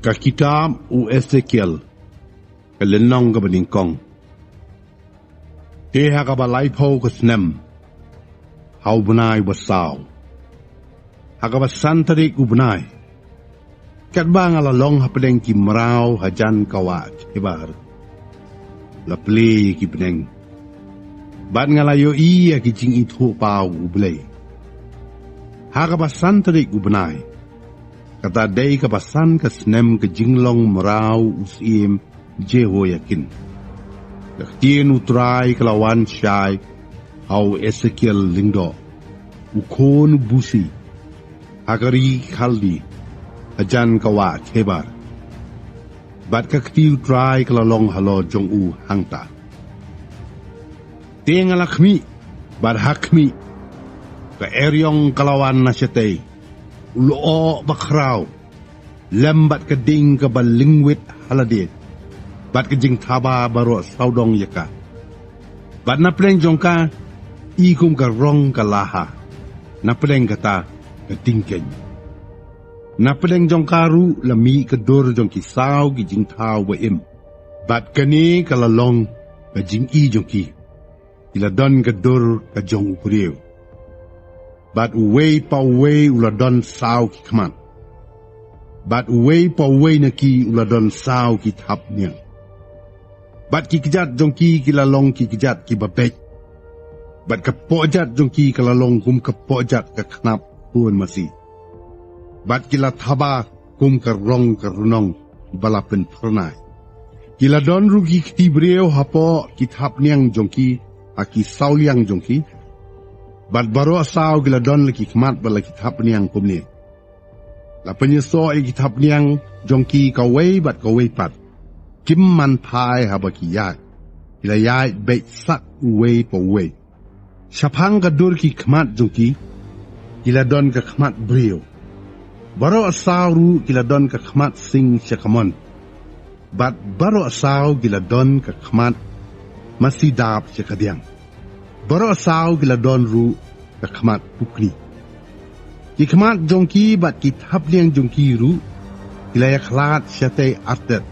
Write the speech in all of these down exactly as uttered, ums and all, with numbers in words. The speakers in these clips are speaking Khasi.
Ka kitab u Esekiel, ka lynnong kaba nyngkong. Te ha kaba laiphew ka snem, ha u bnai ba saw, ha kaba san tarik u bnai, katba nga la long hapdeng ki mraw hajan ka wah Khebor, la plie ki bneng, bad nga la ïohi ïa ki jingithuhpaw U Blei. Ha kaba san tarik u bnai, kata dei kaba san ka snem ka jinglong mraw u syiem Jehoiakin, ka ktien U Trai ka la wan shai ha u Esekiel lyngdoh, u khun Busi, ha ka ri Khaldi, hajan ka wah Khebor. Bad ka kti U Trai ka la long halor jong u hangta: Te nga la khmih, bad ha khmih, ka eriong ka la wan na shatei, u lyoh bakhraw, lem bad ka ding kaba lyngwit ha lade, bad ka jingthaba baroh sawdong ïa ka. Bad na pdeng jong ka, i kum ka rong ka laha, na pdeng kata, ka ding keiñ. Na pdeng jong ka ruh la mih ka dur jong ki saw ki jingthaw ba im. Bad kane ka la long ka jingi jong ki. Ki la don ka dur ka jong u briew. Bad uwei pa uwei u la don saw ki khmat. Bad uwei pa uwei na ki u la don saw ki thapniang. Bad ki kjat jong ki ki la long ki kjat kiba beit. Bad ka pohjat jong ki ka la long kum ka pohjat ka khnap khun masi. Bad ki la thaba kum ka rong ka rnong ba la pynphyrnai. Ki la don ruh ki kti briew hapoh ki thapniang jong ki, ha ki sawliang jong ki. Bad baroh saw ki la don la ki khmat bad la ki thapniang kumne. La pynïasoh ïa ki thapniang jong ki kawei bad kawei pat. Kim man phai haba ki ïaid. Ki la ïaid beit sak uwei pa uwei. Shaphang ka dur ki khmat jong ki, ki la don ka khmat briew. Baroh saw ruh ki la don ka khmat sing sha kamon. Bad baroh saw ki la don ka khmat masi dap sha kadiang. Baroh saw ki la don ruh ka khmat pukni. Ki khmat jong ki bad ki thapniang jong ki ruh, ki la ïakhlad shatei artet.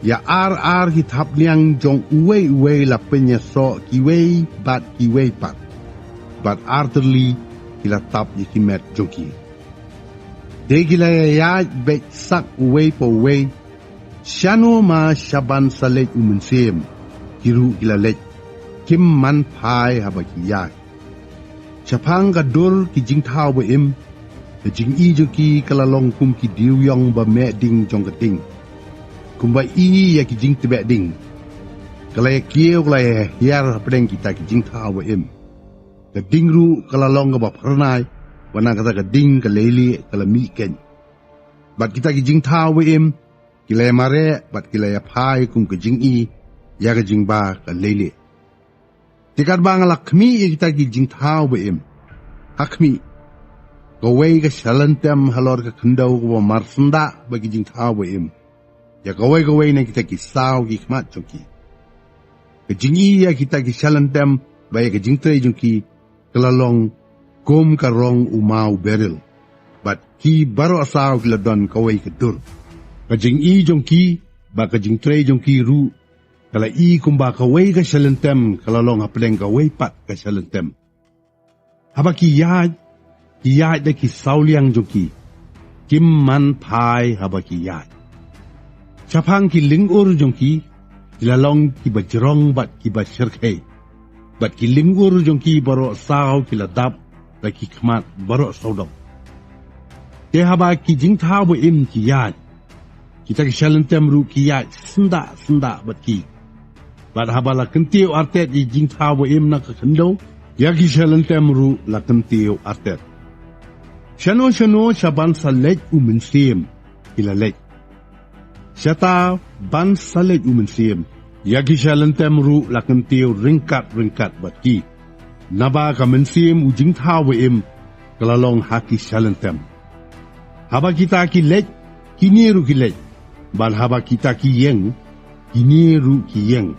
Ïa ar ar ki thapniang jong uwei uwei la pynïasoh kiwei bad kiwei pat. Bad ar tylli ki la tap ïa ki met jong ki. Te ki la ïaid beit sak uwei pa uwei. Shano ma shaban sa leit u mynsiem, ki ruh ki la leit. Kim man phai haba ki ïaid. Shaphang ka dur ki jingthaw ba im, ka jingi jong ki ka la long kum ki diewïong ba meh ding jong ka ding. Kumba i ïa ki jingtbeh ding. Ka la ïa kiew ka la ïa hiar hapdeng kita ki jingthaw ba im. Ka ding ruh ka la long kaba phyrnai, wat na kata ka ding ka leilieh ka la mih keiñ. Bad kita ki jingthaw ba im, ki la ïa mareh, bad ki la ïa phai kum ka jingi, ïa ka jingba ka leilieh. Te katba nga la khmih ïa kita ki jingthaw ba im, ha khmih, kawei ka shalyntem halor ka khyndew kaba marsyndah bad ki jingthaw ba im. Ïa kawei kawei na kita ki saw ki khmat jong ki. Ka jingi ïa kita ki shalyntem bad ïa ka jingtrei jong ki, ka la long kum ka rong u maw beril. Bad ki baroh saw ki la don kawei ka dur. Ka jingi jong ki, bad ka jingtrei jong ki ruh, ka la i kumba kawei ka shalyntem, ka la long hapdeng kawei pat ka shalyntem. Haba ki ïaid, ki ïaid da ki sawliang jong ki. Kim man phai haba ki ïaid. Shaphang ki lyngur jong ki, ki la long kiba jrong bad kiba shyrkhei. Bad ki lyngur jong ki baroh saw ki la dap da ki khmat baroh sawdong. Te haba ki jingthaw ba im ki ïaid, kita ki shalyntem ruh ki ïaid syndah syndah bad ki. Bad haba la kyntiew artet ïa ki jingthaw ba im na ka khyndew, ïa ki shalyntem ruh la kyntiew artet. Shano shano shaban sa leit u mynsiem, ki la leit. Shata ban sa leit u mynsiem, ïa ki shalyntem ruh la kyntiew ryngkat ryngkat bad ki. Naba ka mynsiem u jingthaw ba im, ka la long ha ki shalyntem. Haba kita ki leit, kine ruh ki leit. Bad haba kita ki ïeng, kine ruh ki ïeng.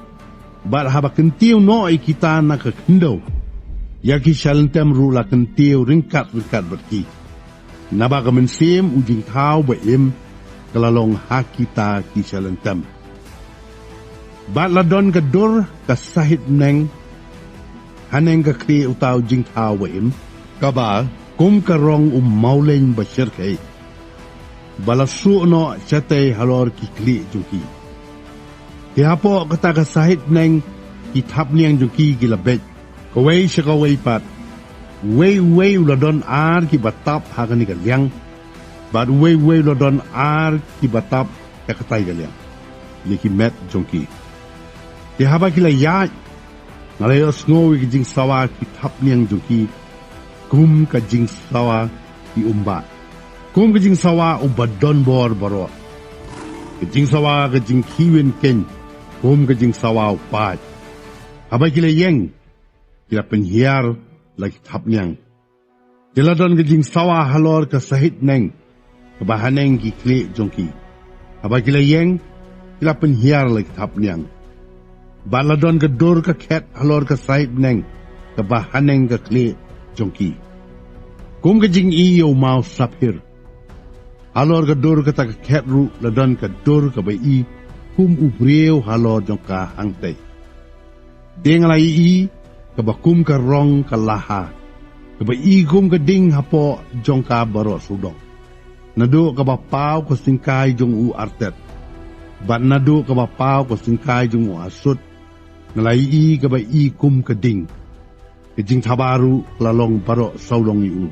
Bad haba kyntiew noh ïa kita na ka khyndew, ïa ki shalyntem ruh la kyntiew ryngkat ryngkat bad ki. Naba ka mynsiem u jingthaw ba im, ka la long ha kita ki shalynter. Bad la don ka dur ka sahit bneng haneng ka khlieh uta u jingthaw ba im, kaba kum ka rong u mawleiñ ba shyrkhei, ba la suh noh shatei halor ki khlieh jong ki. Te hapoh kata ka sahit bneng ki thapniang jong ki ki la beit, kawei sha kawei pat. Uwei uwei u la don ar kiba tap ha kane ka liang, bad uwei uwei u la don ar kiba tap ha katei ka liang, ïa ki met jong ki. Te haba ki la ïaid, nga la ïohsngew ïa ki jingsawa ki thapniang jong ki kum ka jingsawa ki umbah, kum ka jingsawa uba don bor baroh, ka jingsawa ka jingkhih win keiñ, kum ka jingsawa u paid. Haba ki la ïeng, ki la pynhiar la ki thapniang. Te la don ka jingsawa halor ka sahit bneng kaba haneng ki khlieh jong ki. Haba ki la ïeng, ki la pynhiar la ki thapniang. Bad la don ka dur ka khet halor ka sahit bneng kaba haneng ka khlieh jong ki, kum ka jingi ïa u maw saphir. Halor ka dur kata ka khet ruh la don ka dur kaba i kum u briew halor jong ka hangtei. Te nga la ïohi kaba kum ka rong ka laha, kaba i kum ka ding hapoh jong ka baroh sawdong. Naduh kaba paw ka syngkai jong u artet, bad naduh kaba paw ka syngkai jong u asut, nga la ïohi kaba i kum ka ding. Ka jingthaba ruh ka la long baroh sawdong ïa u,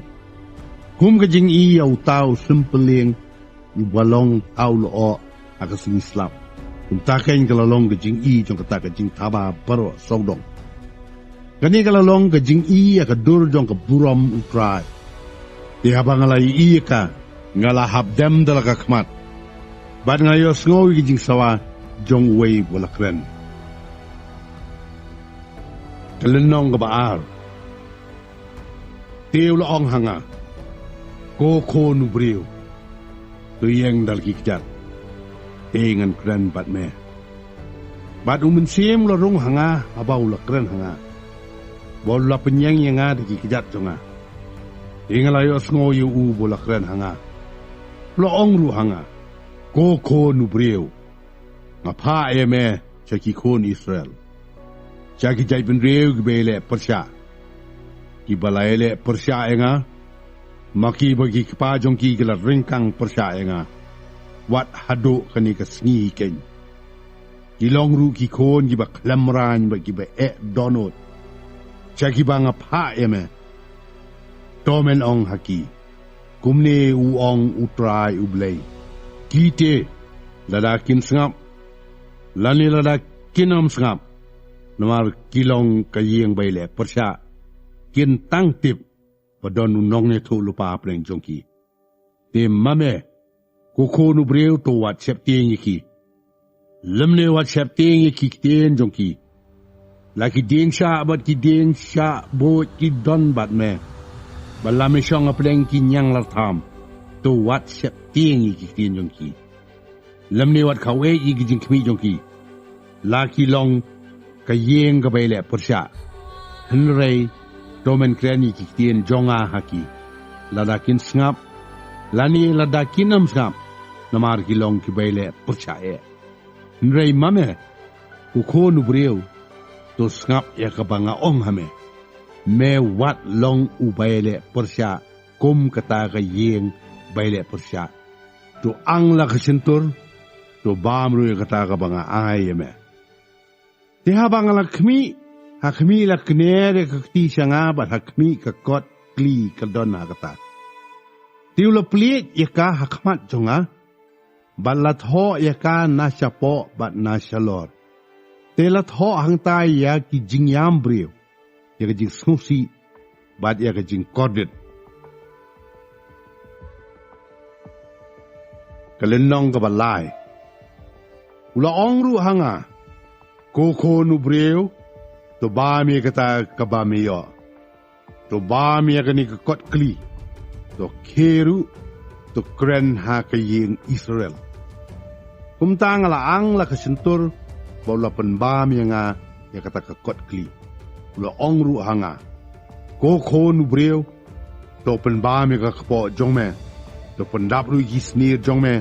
kum ka jingi ïa uta u sympeling uba long ha u lyoh ha ka sngi slap. Kumta keiñ ka la long ka jingi jong kata ka jingthaba baroh sawdong. Kane ka la long ka jingi ïa ka dur jong ka burom U Trai. Te haba nga la ïohi ïa ka, nga la hap dem da la ka khmat, bad nga la ïohsngew ïa ka jingsawa jong uwei ba la kren. Ka lynnong kaba ar. Te u la ong ha nga, ko khun u briew, to ïeng da la ki kjat, te ngan kren bad me. Bad U Mynsiem u la rung ha nga haba u la kren ha nga, bad u la pynïeng ïa nga da ki kjat jong nga. Te nga la ïohsngew ïa u ba u la kren ha nga, u la ong ruh ha nga, ko khun u briew, nga phah ïa me sha ki khun Israel, sha ki jaitbynriew kiba ïaleh pyrshah, kiba la ïaleh pyrshah ïa nga, ma kiba ki kpa jong ki ki la ryngkang pyrshah ïa nga, wat haduh kane ka sngi keiñ. Ki long ruh ki khun kiba khlem rain bad kiba eh dohnud sha kiba nga phah ïa me. To men ong ha ki, kumne u ong U Trai U Blei, ki te, lada kin sngap lane lada kin ym sngap, namar ki long ka ïing ba ïaleh pyrshah, kin tang tip ba don u nongïathuhlypa hapdeng jong ki. Te ma me, ko khun u briew, to wat sheptieng ïa ki, lymne wat sheptieng ïa ki ktien jong ki. La ki dieng shah bad ki dieng shah buit ki don bad me, bad la me shong hapdeng ki ñianglartham, to wat sheptieng ïa ki ktien jong ki, lymne wat khaw ïa ki jingkhmih jong ki. La ki long ka ïing kaba ïaleh pyrshah. Hynrei to men kren ïa ki ktien jong nga ha ki, lada kin sngap lane lada kin ym sngap, namar ki long kiba ïaleh pyrshah eh. Hynrei ma me, ko khun u briew, to sngap ïa kaba nga ong ha me. Me wat long uba ïaleh pyrshah kum kata ka ïing ba ïaleh pyrshah. To ang la ka shyntur, to bam ruh ïa kata kaba nga ai ïa me. Te haba nga la khmih, ha khmih la kner ïa ka kti sha nga, bad ha khmih ka kot kli ka don ha kata. Te u la plied ïa ka ha khmat jong nga, bad la thoh ïa ka na shapoh bad na shalor. Te la thoh hangta ïa ki jingïam briew, ïa ka jingsngewsih bad ïa ka jingkordit. Ka lynnong kaba lai. U la ong ruh ha nga, ko khun u briew, to bam ïa kata kaba me ïoh. To bam ïa kane ka kot kli, to khie ruh, to kren ha ka ïing Israel. Kumta nga la ang la ka shyntur, bad u la pynbam ïa nga ïa kata ka kot kli. U la ong ruh ha nga, ko khun u briew, to pynbam ïa ka kpoh jong me, to pyndap ruh ïa ki snier jong me,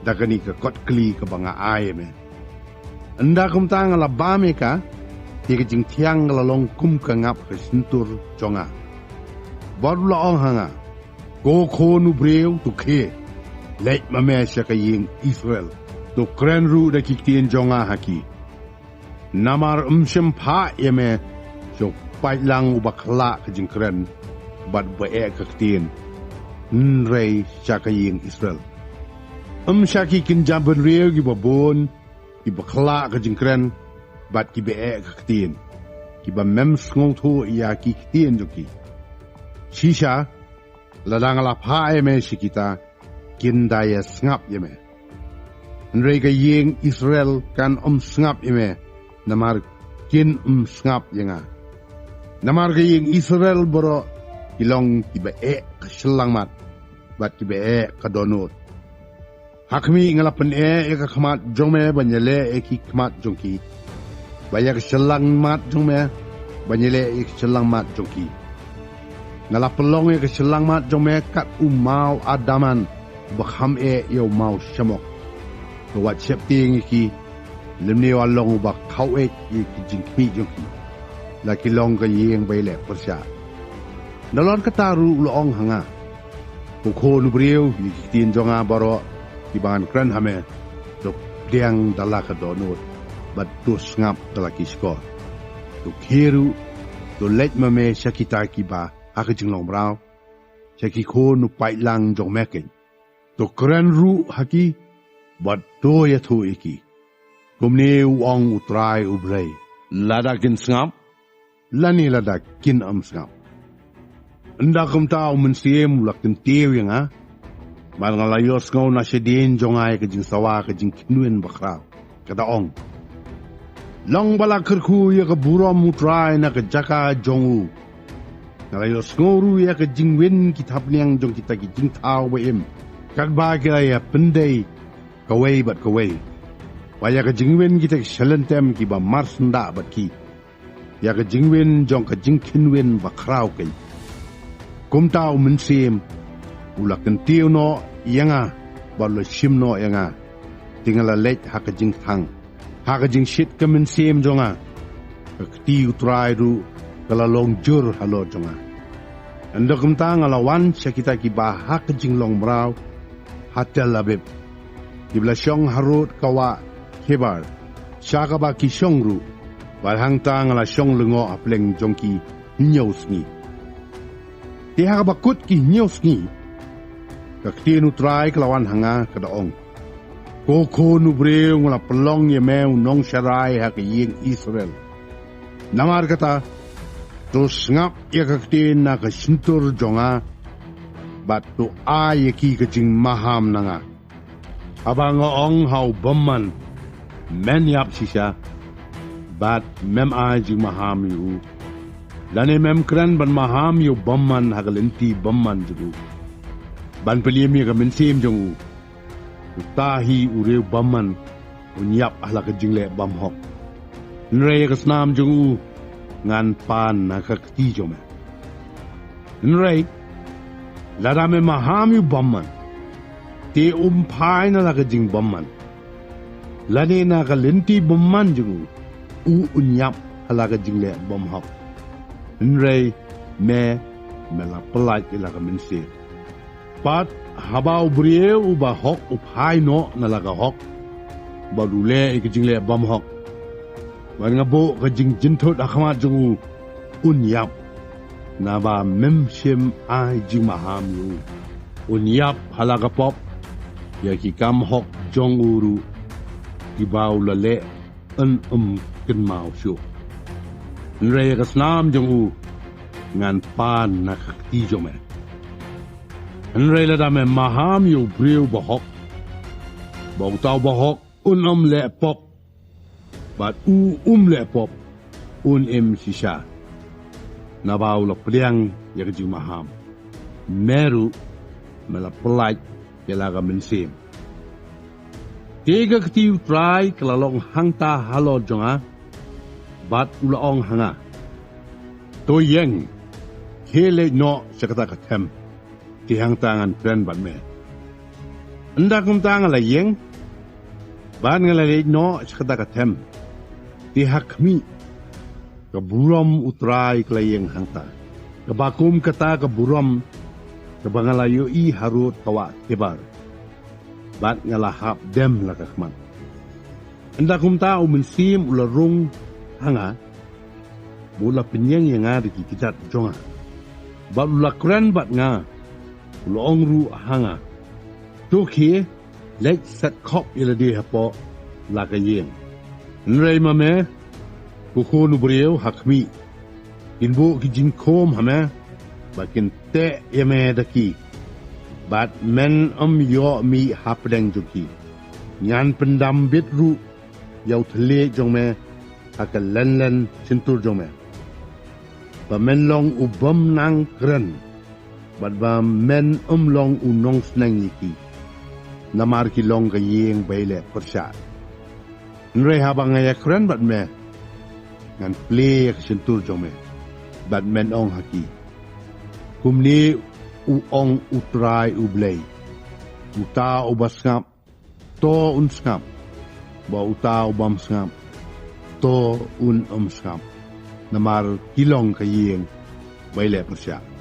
da kane ka kot kli kaba nga ai ïa me. Ynda kumta nga la bam ïa ka, te ka jingthiang ka la long kum ka ngap ha ka shyntur jong nga. Bad u la ong ha nga, ko khun u briew, to khie, leit ma me sha ka ïing Israel, to kren ruh da ki ktien jong nga ha ki. Namar ym shym phah ïa me sha u paidlang uba khlak ka jingkren bad uba eh ka ktien, hynrei sha ka ïing Israel. Ym sha ki kynja bynriew kiba bun, kiba khlak ka jingkren bad kiba eh ka ktien, kiba mem sngewthuh ïa ki ktien jong ki. Shisha, lada nga la phah ïa me sha kita, kin da ïa sngap ïa me. Hynrei ka ïing Israel kan ym sngap ïa me, namar kin ym sngap ïa nga. Namar ka ïing Israel baroh ki long kiba eh ka shyllangmat bad kiba eh ka dohnud. Ha khmih, nga la pyneh ïa ka khmat jong me ban ïaleh ïa ki khmat jong ki, bad ïa ka shyllangmat jong me ban ïaleh ïa ka shyllangmat jong ki. Nga la pynlong ïa ka shyllangmat jong me kat u maw adaman ba kham eh ïa u maw shamok. To wat sheptieng ïa ki, lymne wat long uba khaw eh ïa ki jingkhmih jong ki, la ki long ka ïing ba ïaleh pyrshah. Nalor kata ruh u la ong ha nga, ko khun u briew, ïa ki ktien jong nga baroh kiba ngan kren ha me, to pdiang da la ka dohnud bad to sngap da la ki shkor. To khie ruh, to leit ma me sha kita kiba ha ka jinglong mraw, sha ki khun u paidlang jong me keiñ. To kren ruh ha ki bad to ïathuh ïa ki, kumne u ong U Trai U Blei, lada kin sngap lane lada kin ym sngap. Ynda kumta u Mynsiem u la kyntiew ïa nga, bad nga la ïohsngew na shadien jong nga ïa ka jingsawa ka jingkhynwin bakhraw, ka da ong, long ba la kyrkhu ïa ka burom U Trai na ka jaka jong u. Nga la ïohsngew ruh ïa ka jingwin ki thapniang jong kita ki jingthaw ba im, katba ki la ïa pyndei kawei bad kawei, bad ïa ka jingwin kita ki shyllangtem kiba marsyndah bad ki, ïa ka jingwin jong ka jingkhynwin bakhraw keiñ. Kumta u Mynsiem u la kyntiew noh ïa nga bad u la shim noh ïa nga, te nga la leit ha ka jingkthang, ha ka jingshit ka mynsiem jong nga. Ka kti U Trai ruh ka la long jur halor jong nga. Ynda kumta nga la wan sha kita kiba ha ka jinglong mraw ha Tel Abib, kiba la shong harud ka wah Khibar, sha kaba ki shong ruh, bad hangta nga la shong lyngngoh ha pleng jong ki hynñiew sngi. Te ha kaba kut ki hynñiew sngi, ka ktien U Trai ka la wan ha nga, ka da ong, ko khun u briew, nga la pynlong ïa me u nongsharai ha ka ïing Israel. Namar kata, to sngap ïa ka ktien na ka shyntur jong nga, bad to ai ïa ki ka jingmaham na nga. Haba nga ong ha u bymman, men ïap shisha, bad mem ai jingmaham ïa u, lane mem kren ban maham ïa u bymman ha ka lynti bymman jong u, ban pynïem ïa ka mynsiem jong u, uta hi u riew bymman un ïap ha la ka jingleh bymhok. Hynrei ïa ka snam jong u ngan pan na ka kti jong me. Hynrei lada me maham ïa u bymman, te um phai na la ka jingbymman, lane na ka lynti bymman jong u, u un ïap ha la ka jingleh bymhok. Hynrei me, me la pyllait ïa la ka mynsiem. Bad haba u briew uba hok u phai noh na la ka hok, bad u leh ïa ka jingleh bymhok, bad nga buh ka jingjynthut ha khmat jong u, un ïap, naba mem shym ai jingmaham ïa u. Un ïap ha la ka pop, ïa ki kam hok jong u ruh, kiba u la leh yn ym kynmaw shuh. Hynrei ïa ka snam jong u ngan pan na ka kti jong me. Hynrei lada me maham ïa u briew ba hok, ba uta uba hok un ym leh pop, bad u um leh pop, un im shisha, naba u la pdiang ïa ka jingmaham. Me ruh me la pyllait ïa la ka mynsiem. Te ka kti U Trai ka la long hangta halor jong nga, bad u la ong ha nga, to ïeng, khie leit noh sha kata ka them, te hangta ngan kren bad me. Ynda kumta nga la ïeng bad nga la leit noh sha kata ka them. Te ha khmih, ka burom U Trai ka la ïeng hangta, kaba kum kata ka burom kaba nga la ïohi harud ka wah Khebor, bad nga la hap dem la ka khmat. Ynda kumta U Mynsiem u la rung ha nga, bad u la pynïeng ïa nga da ki kjat jong nga, bad u la kren bad nga, u la ong ruh ha nga, to khie, leit set khop ïa lade hapoh la ka ïing. Hynrei ma me, ko khun u briew, ha khmih, kin buh ki jingkhum ha me, bad kin teh ïa me da ki, bad men ym ïoh mih hapdeng jong ki. Ngan pyndam bit ruh ïa u thylliej jong me ha ka lenlen shyntur jong me, ba men long u bym nang kren, bad ba men ym long u nongsneng ïa ki, namar ki long ka ïing ba ïaleh pyrshah. Hynrei haba nga ïakren bad me, ngan plie ïa ka shyntur jong me, bad men ong ha ki, kumne u ong U Trai U Blei, uta uba sngap, to un sngap, bad uta u bym sngap, to un ym sngap, namar ki long ka ïing ba ïaleh pyrshah.